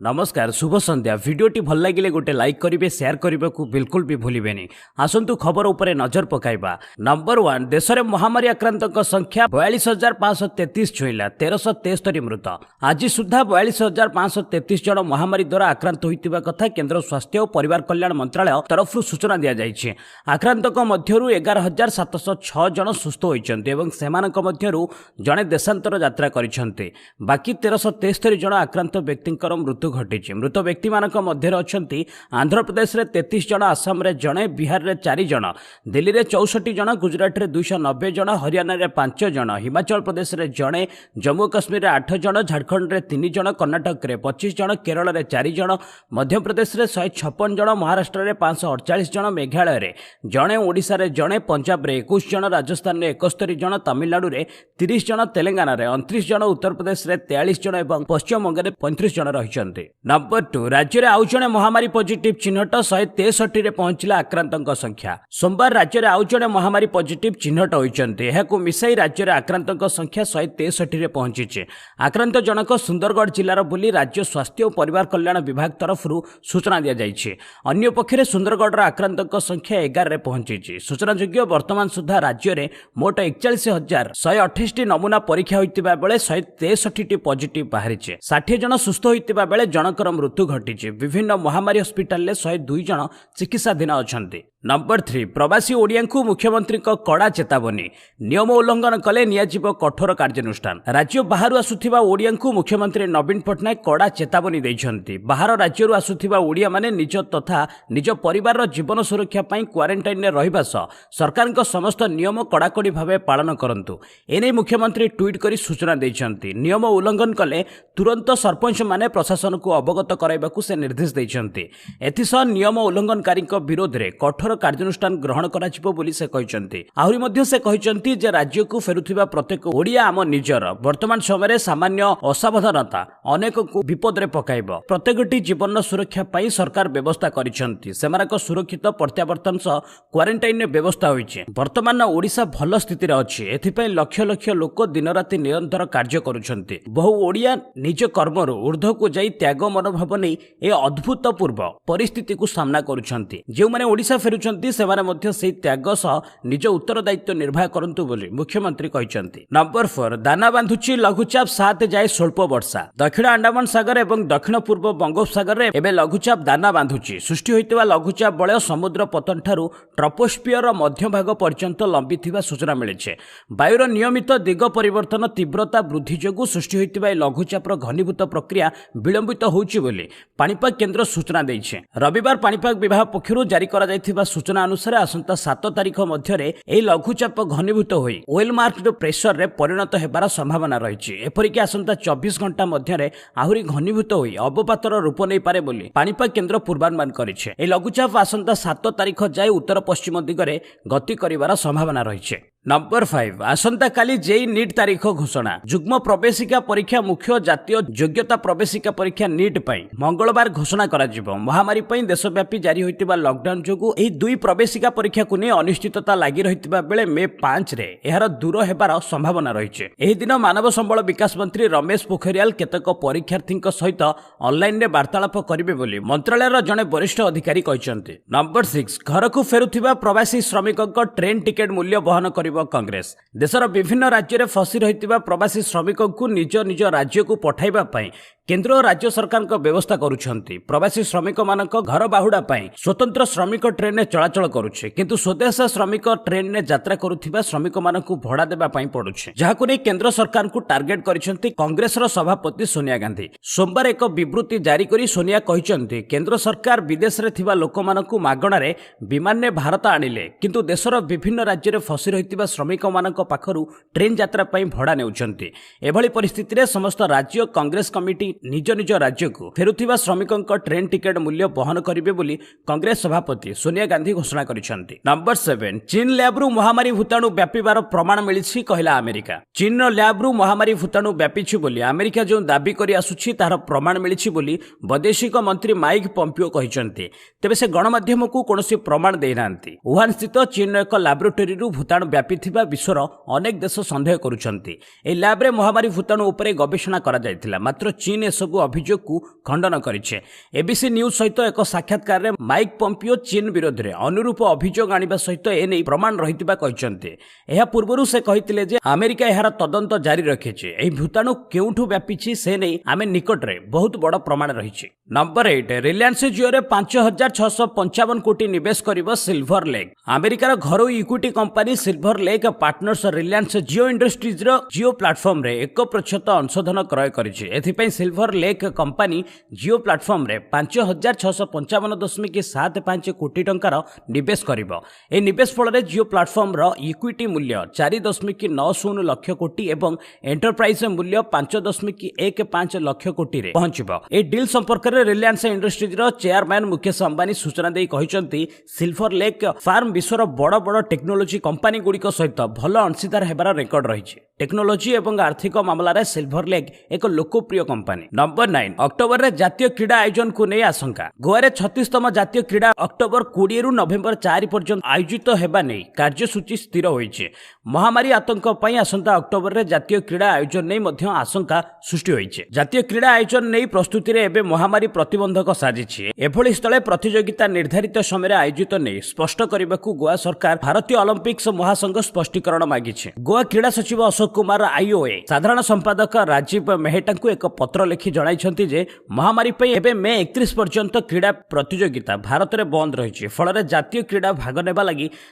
ନମସ୍କାର, ଶୁଭ ସନ୍ଧ୍ୟା। ଭିଡ଼ିଓଟି ଭଲ ଲାଗିଲେ ଗୋଟେ ଲାଇକ୍ କରିବେ, ସେୟାର କରିବାକୁ ବିଲକୁଲ ବି ଭୁଲିବେନି। ଆସନ୍ତୁ ଖବର ଉପରେ ନଜର ପକାଇବା। ନମ୍ବର 1, ଦେଶରେ ମହାମାରୀ ଆକ୍ରାନ୍ତଙ୍କ ସଂଖ୍ୟା 42,533 ଛୁଇଁଲା, 1373 ମୃତ। ଆଜି ସୁଦ୍ଧା 42,533 ଜଣ ମହାମାରୀ ଦ୍ୱାରା ଆକ୍ରାନ୍ତ ହୋଇଥିବା କଥା କେନ୍ଦ୍ର ସ୍ୱାସ୍ଥ୍ୟ ଓ ପରିବାର କଲ୍ୟାଣ ମନ୍ତ୍ରାଳୟ ତରଫରୁ ସୂଚନା ଦିଆଯାଇଛି। ଆକ୍ରାନ୍ତଙ୍କ ମଧ୍ୟରୁ 11,706 ଜଣ ସୁସ୍ଥ ହୋଇଛନ୍ତି ଏବଂ ସେମାନଙ୍କ ମଧ୍ୟରୁ ଜଣେ ଦେଶାନ୍ତର ଯାତ୍ରା କରିଛନ୍ତି। ବାକି 1373 ଜଣ ଆକ୍ରାନ୍ତ ବ୍ୟକ୍ତିଙ୍କର ମୃତ୍ୟୁ ଘଟିଛି। ମୃତ ବ୍ୟକ୍ତିମାନଙ୍କ ମଧ୍ୟରେ ଅଛନ୍ତି ଆନ୍ଧ୍ରପ୍ରଦେଶରେ 33 ଜଣ, ଆସାମରେ ଜଣେ, ବିହାରରେ 4 ଜଣ, ଦିଲ୍ଲୀରେ 64 ଜଣ, ଗୁଜରାଟରେ 290 ଜଣ, ହରିୟାଣାରେ 5 ଜଣ, ହିମାଚଳ ପ୍ରଦେଶରେ ଜଣେ, ଜମ୍ମୁ କାଶ୍ମୀରରେ 8 ଜଣ, ଝାଡ଼ଖଣ୍ଡରେ 3 ଜଣ, କର୍ଣ୍ଣାଟକରେ 25 ଜଣ, କେରଳରେ 4 ଜଣ, ମଧ୍ୟପ୍ରଦେଶରେ 156 ଜଣ, ମହାରାଷ୍ଟ୍ରରେ 548 ଜଣ, ମେଘାଳୟରେ ଜଣେ, ଓଡ଼ିଶାରେ ଜଣେ, ପଞ୍ଜାବରେ 21 ଜଣ, ରାଜସ୍ଥାନରେ 71 ଜଣ, ତାମିଲନାଡୁରେ 30 ଜଣ, ତେଲେଙ୍ଗାନାରେ 29 ଜଣ, ଉତ୍ତରପ୍ରଦେଶରେ 43 ଜଣ ଏବଂ ପଶ୍ଚିମବଙ୍ଗରେ 35 ଜଣ ରହିଛନ୍ତି। ନମ୍ବର 2, ରାଜ୍ୟରେ ଆଉ ଜଣେ ମହାମାରୀ ପଜିଟିଭ ଚିହ୍ନଟ, 163ରେ ପହଞ୍ଚିଲା ଆକ୍ରାନ୍ତଙ୍କ ସଂଖ୍ୟା। ସୋମବାର ରାଜ୍ୟରେ ଆଉ ଜଣେ ମହାମାରୀ ପଜିଟିଭ ଚିହ୍ନଟ ହୋଇଛନ୍ତି। ଏହାକୁ ମିଶାଇ ରାଜ୍ୟରେ ଆକ୍ରାନ୍ତଙ୍କ ସଂଖ୍ୟା 163ରେ ପହଞ୍ଚିଛି। ଆକ୍ରାନ୍ତ ଜଣକ ସୁନ୍ଦରଗଡ଼ ଜିଲ୍ଲାର ବୋଲି ରାଜ୍ୟ ସ୍ୱାସ୍ଥ୍ୟ ଓ ପରିବାର କଲ୍ୟାଣ ବିଭାଗ ତରଫରୁ ସୂଚନା ଦିଆଯାଇଛି। ଅନ୍ୟପକ୍ଷରେ ସୁନ୍ଦରଗଡ଼ର ଆକ୍ରାନ୍ତଙ୍କ ସଂଖ୍ୟା 11ରେ ପହଞ୍ଚିଛି। ସୂଚନାଯୋଗ୍ୟ, ବର୍ତ୍ତମାନ ସୁଦ୍ଧା ରାଜ୍ୟରେ ମୋଟ 41,128ଟି ନମୁନା ପରୀକ୍ଷା ହୋଇଥିବା ବେଳେ 163ଟି ପଜିଟିଭ ବାହାରିଛି। 60 ଜଣ ସୁସ୍ଥ ହୋଇଥିବା ବେଳେ ଜଣଙ୍କର ମୃତ୍ୟୁ ଘଟିଛି। ବିଭିନ୍ନ ମହାମାରୀ ହସ୍ପିଟାଲରେ 102 ଜଣ ଚିକିତ୍ସାଧୀନ ଅଛନ୍ତି। ନମ୍ବର 3, ପ୍ରବାସୀ ଓଡ଼ିଆଙ୍କୁ ମୁଖ୍ୟମନ୍ତ୍ରୀଙ୍କ କଡ଼ା ଚେତାବନୀ, ନିୟମ ଉଲ୍ଲଂଘନ କଲେ ନିଆଯିବ କଠୋର କାର୍ଯ୍ୟାନୁଷ୍ଠାନ। ରାଜ୍ୟ ବାହାରୁ ଆସୁଥିବା ଓଡ଼ିଆଙ୍କୁ ମୁଖ୍ୟମନ୍ତ୍ରୀ ନବୀନ ପଟ୍ଟନାୟକ କଡ଼ା ଚେତାବନୀ ଦେଇଛନ୍ତି। ବାହାର ରାଜ୍ୟରୁ ଆସୁଥିବା ଓଡ଼ିଆମାନେ ନିଜ ତଥା ନିଜ ପରିବାରର ଜୀବନ ସୁରକ୍ଷା ପାଇଁ କ୍ୱାରେଣ୍ଟାଇନରେ ରହିବା ସହ ସରକାରଙ୍କ ସମସ୍ତ ନିୟମ କଡ଼ାକଡ଼ି ଭାବେ ପାଳନ କରନ୍ତୁ। ଏନେଇ ମୁଖ୍ୟମନ୍ତ୍ରୀ ଟ୍ୱିଟ୍ କରି ସୂଚନା ଦେଇଛନ୍ତି। ନିୟମ ଉଲ୍ଲଂଘନ କଲେ ତୁରନ୍ତ ସରପଞ୍ଚମାନେ ପ୍ରଶାସନକୁ ଅବଗତ କରାଇବାକୁ ସେ ନିର୍ଦ୍ଦେଶ ଦେଇଛନ୍ତି। ଏଥିସହ ନିୟମ ଉଲ୍ଲଂଘନକାରୀଙ୍କ ବିରୋଧରେ କଠୋର କାର୍ଯ୍ୟାନୁଷ୍ଠାନ ଗ୍ରହଣ କରାଯିବ ବୋଲି ସେ କହିଛନ୍ତି। ଆହୁରି ମଧ୍ୟ ସେ କହିଛନ୍ତି ଯେ ରାଜ୍ୟକୁ ଫେରୁଥିବା ପ୍ରତ୍ୟେକ ଓଡ଼ିଆ ଆମ ନିଜର। ବର୍ତ୍ତମାନ ସମୟରେ ସାମାନ୍ୟ ଅସାବଧାନତା ଅନେକଙ୍କୁ ବିପଦରେ ପକାଇବ। ପ୍ରତ୍ୟେକଟି ଜୀବନର ସୁରକ୍ଷା ପାଇଁ ସରକାର ବ୍ୟବସ୍ଥା କରିଛନ୍ତି। ସେମାନଙ୍କ ସୁରକ୍ଷିତ ପ୍ରତ୍ୟାବର୍ତ୍ତନ ସହ କ୍ୱାରେଣ୍ଟାଇନରେ ବ୍ୟବସ୍ଥା ହୋଇଛି। ବର୍ତ୍ତମାନ ଓଡ଼ିଶା ଭଲ ସ୍ଥିତିରେ ଅଛି। ଏଥିପାଇଁ ଲକ୍ଷ ଲକ୍ଷ ଲୋକ ଦିନରାତି ନିରନ୍ତର କାର୍ଯ୍ୟ କରୁଛନ୍ତି। ବହୁ ଓଡ଼ିଆ ନିଜ କର୍ମରୁ ଉର୍ଦ୍ଧ୍ୱକୁ ଯାଇ ତ୍ୟାଗ ମନୋଭାବ ନେଇ ଏ ଅଦ୍ଭୁତପୂର୍ବ ପରିସ୍ଥିତିକୁ ସାମ୍ନା କରୁଛନ୍ତି। ଯେଉଁମାନେ ଓଡ଼ିଶା ଫେରୁଛନ୍ତି, ସେମାନେ ମଧ୍ୟ ସେହି ତ୍ୟାଗ ସହ ନିଜ ଉତ୍ତରଦାୟିତ୍ୱ ନିର୍ବାହ କରନ୍ତୁ ବୋଲି ମୁଖ୍ୟମନ୍ତ୍ରୀ କହିଛନ୍ତି। ନମ୍ବର 4, ଦାନା ବାନ୍ଧୁଛି ଲଘୁଚାପ, 7 ଯାଏ ସ୍ୱଳ୍ପ ବର୍ଷା। ଦକ୍ଷିଣ ଆଣ୍ଡାମାନ ସାଗର ଏବଂ ଦକ୍ଷିଣ ପୂର୍ବ ବଙ୍ଗୋପସାଗରରେ ଏବେ ଲଘୁଚାପ ଦାନା ବାନ୍ଧୁଛି। ସୃଷ୍ଟି ହୋଇଥିବା ଲଘୁଚାପ ବଳୟ ସମୁଦ୍ର ପତନ ଠାରୁ ଟ୍ରପୋସ୍ପିୟର ମଧ୍ୟଭାଗ ପର୍ଯ୍ୟନ୍ତ ଲମ୍ବିଥିବା ସୂଚନା ମିଳିଛି। ବାୟୁର ନିୟମିତ ଦିଗ ପରିବର୍ତ୍ତନ ତୀବ୍ରତା ବୃଦ୍ଧି ଯୋଗୁଁ ସୃଷ୍ଟି ହୋଇଥିବା ଏହି ଲଘୁଚାପର ଘନୀଭୂତ ପ୍ରକ୍ରିୟା ବିଳମ୍ବିତ ହେଉଛି ବୋଲି ପାଣିପାଗ କେନ୍ଦ୍ର ସୂଚନା ଦେଇଛି। ରବିବାର ପାଣିପାଗ ବିଭାଗ ପକ୍ଷରୁ ଜାରି କରାଯାଇଥିବା ସୂଚନା ଅନୁସାରେ ଆସନ୍ତା 7 ତାରିଖ ମଧ୍ୟରେ ଏହି ଲଘୁଚାପ ଘନୀଭୂତ ହୋଇ ୱେଲ୍ ମାର୍କଡ ପ୍ରେସରରେ ପରିଣତ ହେବାର ସମ୍ଭାବନା ରହିଛି। ଏପରିକି ଆସନ୍ତା 24 ଘଣ୍ଟା ମଧ୍ୟରେ ଆହୁରି ଘନୀଭୂତ ହୋଇ ଅବପାତର ରୂପ ନେଇପାରେ ବୋଲି ପାଣିପାଗ କେନ୍ଦ୍ର ପୂର୍ବାନୁମାନ କରିଛି। ଏହି ଲଘୁଚାପ ଆସନ୍ତା 7 ତାରିଖ ଯାଏ ଉତ୍ତର ପଶ୍ଚିମ ଦିଗରେ ଗତି କରିବାର ସମ୍ଭାବନା ରହିଛି। ନମ୍ବର 5, ଆସନ୍ତାକାଲି ଜେଇ ନିଟ୍ ତାରିଖ ଘୋଷଣା। ଯୁଗ୍ମ ପ୍ରବେଶିକା ପରୀକ୍ଷା ମୁଖ୍ୟ ଜାତୀୟ ଯୋଗ୍ୟତା ପ୍ରବେଶିକା ପରୀକ୍ଷା ନିଟ୍ ପାଇଁ ମଙ୍ଗଳବାର ଘୋଷଣା କରାଯିବ। ମହାମାରୀ ପାଇଁ ଦେଶବ୍ୟାପୀ ଜାରି ହୋଇଥିବା ଲକଡାଉନ ଯୋଗୁଁ ଏହି ଦୁଇ ପ୍ରବେଶିକା ପରୀକ୍ଷାକୁ ନେଇ ଅନିଶ୍ଚିତତା ଲାଗି ରହିଥିବା ବେଳେ ମେ 5ରେ ଏହାର ଦୂର ହେବାର ସମ୍ଭାବନା ରହିଛି। ଏହି ଦିନ ମାନବ ସମ୍ବଳ ବିକାଶ ମନ୍ତ୍ରୀ ରମେଶ ପୋଖରିଆଲ କେତେକ ପରୀକ୍ଷାର୍ଥୀଙ୍କ ସହିତ ଅନଲାଇନରେ ବାର୍ତ୍ତାଳାପ କରିବେ ବୋଲି ମନ୍ତ୍ରାଳୟର ଜଣେ ବରିଷ୍ଠ ଅଧିକାରୀ କହିଛନ୍ତି। ନମ୍ବର 6, ଘରକୁ ଫେରୁଥିବା ପ୍ରବାସୀ ଶ୍ରମିକଙ୍କ ଟ୍ରେନ୍ ଟିକେଟ୍ ମୂଲ୍ୟ ବହନ କରିବ କଂଗ୍ରେସ। ଦେଶର ବିଭିନ୍ନ ରାଜ୍ୟରେ ଫସି ରହିଥିବା ପ୍ରବାସୀ ଶ୍ରମିକଙ୍କୁ ନିଜ ନିଜ ରାଜ୍ୟକୁ ପଠାଇବା ପାଇଁ କେନ୍ଦ୍ର ଓ ରାଜ୍ୟ ସରକାରଙ୍କ ବ୍ୟବସ୍ଥା କରୁଛନ୍ତି। ପ୍ରବାସୀ ଶ୍ରମିକମାନଙ୍କ ଘର ବାହୁଡ଼ା ପାଇଁ ସ୍ୱତନ୍ତ୍ର ଶ୍ରମିକ ଟ୍ରେନରେ ଚଳାଚଳ କରୁଛି। କିନ୍ତୁ ସ୍ୱଦେଶ ଶ୍ରମିକ ଟ୍ରେନରେ ଯାତ୍ରା କରୁଥିବା ଶ୍ରମିକମାନଙ୍କୁ ଭଡ଼ା ଦେବା ପାଇଁ ପଡୁଛି, ଯାହାକୁ ନେଇ କେନ୍ଦ୍ର ସରକାରଙ୍କୁ ଟାର୍ଗେଟ କରିଛନ୍ତି କଂଗ୍ରେସର ସଭାପତି ସୋନିଆ ଗାନ୍ଧୀ। ସୋମବାର ଏକ ବିବୃତ୍ତି ଜାରି କରି ସୋନିଆ କହିଛନ୍ତି, କେନ୍ଦ୍ର ସରକାର ବିଦେଶରେ ଥିବା ଲୋକମାନଙ୍କୁ ମାଗଣାରେ ବିମାନରେ ଭାରତ ଆଣିଲେ, କିନ୍ତୁ ଦେଶର ବିଭିନ୍ନ ରାଜ୍ୟରେ ଫସି ରହିଥିବା ଶ୍ରମିକମାନଙ୍କ ପାଖରୁ ଟ୍ରେନ୍ ଯାତ୍ରା ପାଇଁ ଭଡ଼ା ନେଉଛନ୍ତି। ଏଭଳି ପରିସ୍ଥିତିରେ ସମସ୍ତ ରାଜ୍ୟ କଂଗ୍ରେସ କମିଟି ନିଜ ନିଜ ରାଜ୍ୟକୁ ଫେରୁଥିବା ଶ୍ରମିକଙ୍କ ଟ୍ରେନ୍ ଟିକେଟ୍ ମୂଲ୍ୟ ବହନ କରିବେ ବୋଲି କଂଗ୍ରେସ ସଭାପତି ସୋନିଆ ଗାନ୍ଧୀ ଘୋଷଣା କରିଛନ୍ତି। ନମ୍ବର 7, ଚୀନ ଲ୍ୟାବ୍ରୁ ମହାମାରୀ ଭୂତାଣୁ ବ୍ୟାପିବାର ପ୍ରମାଣ ମିଳିଛି କହିଲା ଆମେରିକା। ଚୀନର ଲ୍ୟାବ୍ରୁ ମହାମାରୀ ଭୂତାଣୁ ବ୍ୟାପିଛି ବୋଲି ଆମେରିକା ଯେଉଁ ଦାବି କରି ଆସୁଛି, ତାହାର ପ୍ରମାଣ ମିଳିଛି ବୋଲି ବୈଦେଶିକ ମନ୍ତ୍ରୀ ମାଇକ୍ ପମ୍ପିଓ କହିଛନ୍ତି। ତେବେ ସେ ଗଣମାଧ୍ୟମକୁ କୌଣସି ପ୍ରମାଣ ଦେଇନାହାନ୍ତି। ଉହାନ ସ୍ଥିତ ଚୀନର ଏକ ଲାବୋରେଟୋରୀରୁ ଭୂତାଣୁ ବ୍ୟାପି ବ୍ୟାପିଥିବା ବିଶ୍ୱର ଅନେକ ଦେଶ ସନ୍ଦେହ କରୁଛନ୍ତି। ଏହି ଲ୍ୟାବ୍ରେ ମହାମାରୀ ଭୂତାଣୁ ଉପରେ ଗବେଷଣା କରାଯାଇଥିଲା, ମାତ୍ର ଚୀନ ଏସବୁ ଅଭିଯୋଗକୁ ଖଣ୍ଡନ କରିଛି। ଏବିସି ନ୍ୟୁଜ୍ ସହିତ ଏକ ସାକ୍ଷାତକାରରେ ମାଇକ୍ ପମ୍ପିଓ ଚୀନ ବିରୋଧରେ ଅନୁରୂପ ଅଭିଯୋଗ ଆଣିବା ସହିତ ଏନେଇ ପ୍ରମାଣ ରହିଥିବା କହିଛନ୍ତି। ଏହା ପୂର୍ବରୁ ସେ କହିଥିଲେ ଯେ ଆମେରିକା ଏହାର ତଦନ୍ତ ଜାରି ରଖିଛି। ଏହି ଭୂତାଣୁ କେଉଁଠୁ ବ୍ୟାପିଛି ସେ ନେଇ ଆମେ ନିକଟରେ ବହୁତ ବଡ଼ ପ୍ରମାଣ ରହିଛି। ନମ୍ବର 8, ରିଲାଏନ୍ସ ଜିଓରେ 5655 କୋଟି ନିବେଶ କରିବ ସିଲଭର ଲେକ୍। ଆମେରିକାର ଘରୋଇ equity company silver lake partners Reliance Jio ଇଣ୍ଡଷ୍ଟ୍ରିଜର Jio ପ୍ଲାଟଫର୍ମରେ 1% ଅଂଶଧନ କ୍ରୟ କରିଛି। ଏଥିପାଇଁ ସିଲଭର ଲେକ୍ କମ୍ପାନୀ ଜିଓ ପ୍ଲାଟଫର୍ମରେ 5655.75 କୋଟି ଟଙ୍କାର ନିବେଶ କରିବ। ଏହି ନିବେଶ ଫଳରେ ଜିଓ ପ୍ଲାଟଫର୍ମର ଇକ୍ୱିଟି ମୂଲ୍ୟ 4.90 ଲକ୍ଷ କୋଟି ଏବଂ ଏଣ୍ଟରପ୍ରାଇଜ ମୂଲ୍ୟ 5.15 ଲକ୍ଷ କୋଟିରେ ପହଞ୍ଚିବ। ଏହି ଡିଲ୍ ସମ୍ପର୍କରେ ରିଲାଏନ୍ସ ଇଣ୍ଡଷ୍ଟ୍ରିଜର ଚେୟାରମ୍ୟାନ୍ ମୁକେଶ ଅମ୍ବାନୀ ସୂଚନା ଦେଇ କହିଛନ୍ତି, ସିଲଭର ଲେକ୍ ଫାର୍ମ ବିଶ୍ୱର ବଡ଼ ବଡ଼ ଟେକ୍ନୋଲୋଜି କମ୍ପାନୀଗୁଡ଼ିକ ସହିତ ଭଲ ଅଂଶୀଦାର ହେବାର ରେକର୍ଡ ରହିଛି। ଟେକ୍ନୋଲୋଜି ଏବଂ ଆର୍ଥିକ ମାମଲାରେ ସିଲଭର ଲେକ୍ ଏକ ଲୋକପ୍ରିୟ କମ୍ପାନୀ। ନମ୍ବର 9, ଅକ୍ଟୋବରରେ ଜାତୀୟ କ୍ରୀଡ଼ା ଆୟୋଜନକୁ ନେଇ ଆଶଙ୍କା। ଗୋଆରେ 36ତମ ଜାତୀୟ କ୍ରୀଡ଼ା ଅକ୍ଟୋବର 20ରୁ ନଭେମ୍ବର 4 ପର୍ଯ୍ୟନ୍ତ ଆୟୋଜିତ ହେବା ନେଇ କାର୍ଯ୍ୟସୂଚୀ ସ୍ଥିର ହୋଇଛି। ମହାମାରୀ ଆତଙ୍କ ପାଇଁ ଆସନ୍ତା ଅକ୍ଟୋବରରେ ଜାତୀୟ କ୍ରୀଡ଼ା ଆୟୋଜନ ନେଇ ମଧ୍ୟ ଆଶଙ୍କା ସୃଷ୍ଟି ହୋଇଛି। ଜାତୀୟ କ୍ରୀଡ଼ା ଆୟୋଜନ ନେଇ ପ୍ରସ୍ତୁତିରେ ଏବେ ମହାମାରୀ ପ୍ରତିବନ୍ଧକ ସାଜିଛି। ଏଭଳି ସ୍ଥଳେ ପ୍ରତିଯୋଗିତା ନିର୍ଦ୍ଧାରିତ ସମୟରେ ଆୟୋଜିତ ନେଇ ସ୍ପଷ୍ଟ କରିବାକୁ ଗୋଆ ସରକାର ଭାରତୀୟ ଅଲିମ୍ପିକ୍ସ ମହାସଂଘ ସ୍ପଷ୍ଟୀକରଣ ମାଗିଛି। ଗୋଆ କ୍ରୀଡ଼ା ସଚିବ ଅଶୋକ କୁମାର ଆଇଓଏ ସାଧାରଣ ସମ୍ପାଦକ ରାଜୀବ ମେହେଟାଙ୍କୁ ଏକ ପତ୍ର ଲେଖି ଜଣାଇଛନ୍ତି ଯେ ମହାମାରୀ ପାଇଁ ଏବେ ମେ 31 ପର୍ଯ୍ୟନ୍ତ କ୍ରୀଡ଼ା ପ୍ରତିଯୋଗିତା ଭାରତରେ ବନ୍ଦ ରହିଛି। ଫଳରେ ଜାତୀୟ କ୍ରୀଡ଼ା ଭାଗ ନେବା ଲାଗି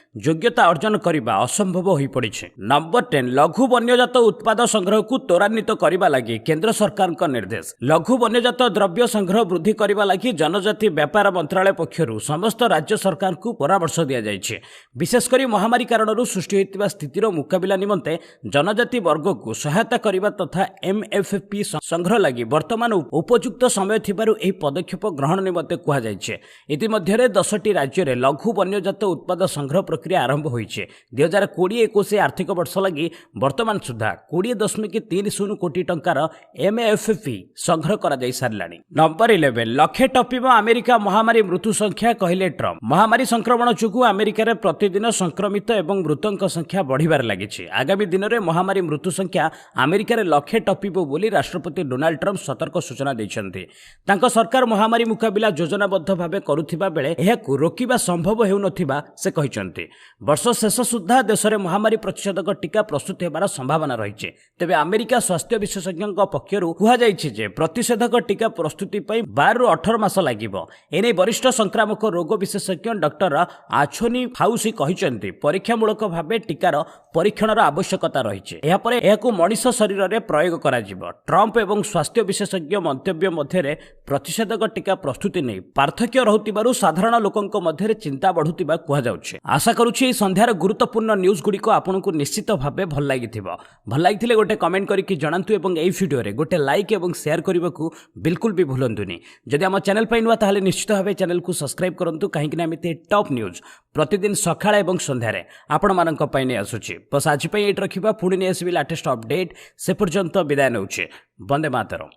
ଯୋଗ୍ୟତା ଅର୍ଜନ କରିବା ଅସମ୍ଭବ ହୋଇପଡ଼ିଛି। ନମ୍ବର 10, ଲଘୁ ବନ୍ୟଜାତ ଉତ୍ପାଦ ସଂଗ୍ରହକୁ ତ୍ୱରାନ୍ୱିତ କରିବା ଲାଗି କେନ୍ଦ୍ର ସରକାରଙ୍କ ନିର୍ଦ୍ଦେଶ। ଲଘୁ ବନ୍ୟଜାତ ଦ୍ରବ୍ୟ ସଂଗ୍ରହ ବୃଦ୍ଧି କରିବା ଲାଗି ଜନଜାତି ବ୍ୟାପାର ମନ୍ତ୍ରାଳୟ ପକ୍ଷରୁ ସମସ୍ତ ରାଜ୍ୟ ସରକାରଙ୍କୁ ପରାମର୍ଶ ଦିଆଯାଇଛି। ବିଶେଷ କରି ମହାମାରୀ କାରଣରୁ ସୃଷ୍ଟି ହୋଇଥିବା ସ୍ଥିତିର ମୁକାବିଲା ନିମନ୍ତେ ଜନଜାତି ବର୍ଗକୁ ସହାୟତା କରିବା ତଥା ଏମ୍ଏଫ୍ପି ସଂଗ୍ରହ ଲାଗି ବର୍ତ୍ତମାନ ଉପଯୁକ୍ତ ସମୟ ଥିବାରୁ ଏହି ପଦକ୍ଷେପ ଗ୍ରହଣ ନିମନ୍ତେ କୁହାଯାଇଛି। ଇତିମଧ୍ୟରେ 10ଟି ରାଜ୍ୟରେ ଲଘୁ ବନ୍ୟଜାତ ଉତ୍ପାଦ ସଂଗ୍ରହ ପ୍ରକ୍ରିୟା ଆରମ୍ଭ ହୋଇଛି। 2020-21 ଆର୍ଥିକ ବର୍ଷ ଲାଗି ବର୍ତ୍ତମାନ ସୁଦ୍ଧା 20.30 କୋଟି ଟଙ୍କାର ଏମ୍ଏଫ୍ପି ସଂଗ୍ରହ କରାଯାଇ ସାରିଲାଣି। ନମ୍ବର 11, ଲକ୍ଷେ ଟପିବ ଆମେରିକା ମହାମାରୀ ମୃତ୍ୟୁ ସଂଖ୍ୟା କହିଲେ ଟ୍ରମ୍ପ। ମହାମାରୀ ସଂକ୍ରମଣ ଯୋଗୁଁ ଆମେରିକାରେ ପ୍ରତିଦିନ ସଂକ୍ରମିତ ଏବଂ ମୃତଙ୍କ ସଂଖ୍ୟା ବଢ଼ିବାରେ ଲାଗିଛି। ଆଗାମୀ ଦିନରେ ମହାମାରୀ ମୃତ୍ୟୁ ସଂଖ୍ୟା ଆମେରିକାରେ ଲକ୍ଷେ ଟପିବ ବୋଲି ରାଷ୍ଟ୍ରପତି ଡୋନାଲ୍ଡ ଟ୍ରମ୍ପ ସତର୍କ ସୂଚନା ଦେଇଛନ୍ତି। ତାଙ୍କ ସରକାର ମହାମାରୀ ମୁକାବିଲା ଯୋଜନାବଦ୍ଧ ଭାବେ କରୁଥିବା ବେଳେ ଏହାକୁ ରୋକିବା ସମ୍ଭବ ହେଉନଥିବା ସେ କହିଛନ୍ତି। ବର୍ଷ ଶେଷ ସୁଦ୍ଧା ଦେଶରେ ମହାମାରୀ ପ୍ରତିଷେଧକ ଟିକା ପ୍ରସ୍ତୁତ ହେବାର ସମ୍ଭାବନା ରହିଛି। ତେବେ ଆମେରିକା ସ୍ୱାସ୍ଥ୍ୟ ବିଶେଷଜ୍ଞଙ୍କ ପକ୍ଷରୁ କୁହାଯାଇଛି ଯେ ପ୍ରତିଷେଧକ ଟିକା ପ୍ରସ୍ତୁତି ପାଇଁ 12ରୁ 18 ମାସ ଲାଗିବ। ଏନେଇ ବରିଷ୍ଠ ସଂକ୍ରାମକ ରୋଗ ବିଶେଷଜ୍ଞ ଡକ୍ଟର ଆଛୋନି ଫାଉସି କହିଛନ୍ତି, ପରୀକ୍ଷାମୂଳକ ଭାବେ ଟିକାର ପରୀକ୍ଷଣର ଆବଶ୍ୟକତା ରହିଛି। ଏହାପରେ ଏହାକୁ ମଣିଷ ଶରୀରରେ ପ୍ରୟୋଗ କରାଯିବ। ଟ୍ରମ୍ପ ଏବଂ ସ୍ୱାସ୍ଥ୍ୟ ବିଶେଷଜ୍ଞ ମନ୍ତବ୍ୟ ମଧ୍ୟରେ ପ୍ରତିଷେଧକ ଟିକା ପ୍ରସ୍ତୁତି ନେଇ ପାର୍ଥକ୍ୟ ରହୁଥିବାରୁ ସାଧାରଣ ଲୋକଙ୍କ ମଧ୍ୟରେ ଚିନ୍ତା ବଢ଼ୁଥିବା କୁହାଯାଉଛି। ଆଶା କରୁଛି ଏହି ସନ୍ଧ୍ୟାର ଗୁରୁତ୍ୱପୂର୍ଣ୍ଣ ନ୍ୟୁଜ୍ ଗୁଡ଼ିକ ଆପଣଙ୍କୁ ନିଶ୍ଚିତ ଭାବେ ଭଲ ଲାଗିଥିବ। ଭଲ ଲାଗିଥିଲେ ଗୋଟେ କମେଣ୍ଟ କରିକି ଜଣାନ୍ତୁ ଏବଂ ଏହି ଭିଡ଼ିଓରେ ଗୋଟେ ଲାଇକ୍ ଏବଂ ସେୟାର କରିବାକୁ ବିଲକୁଲ ବି ଭୁଲନ୍ତୁନି। ଯଦି ଆମ ଚ୍ୟାନେଲ ପାଇଁ ନୂଆ ତାହେଲେ ନିଶ୍ଚିତ ଭାବେ ଚ୍ୟାନେଲକୁ ସବସ୍କ୍ରାଇବ୍ କରନ୍ତୁ, କାହିଁକିନା ଏମିତି ଟପ୍ ନ୍ୟୁଜ୍ ପ୍ରତିଦିନ ସକାଳେ ଏବଂ ସନ୍ଧ୍ୟାରେ ଆପଣମାନଙ୍କ ପାଇଁ ନେଇ ଆସୁଛି। ବସ୍ ଆଜି ପାଇଁ ଏଇଠି ରଖିବା, ପୁଣି ନେଇ ଆସିବି ଲାଟେଷ୍ଟ ଅପଡେଟ୍। ସେ ପର୍ଯ୍ୟନ୍ତ ବିଦାୟ ନେଉଛି। ବନ୍ଦେ ମାତରମ୍।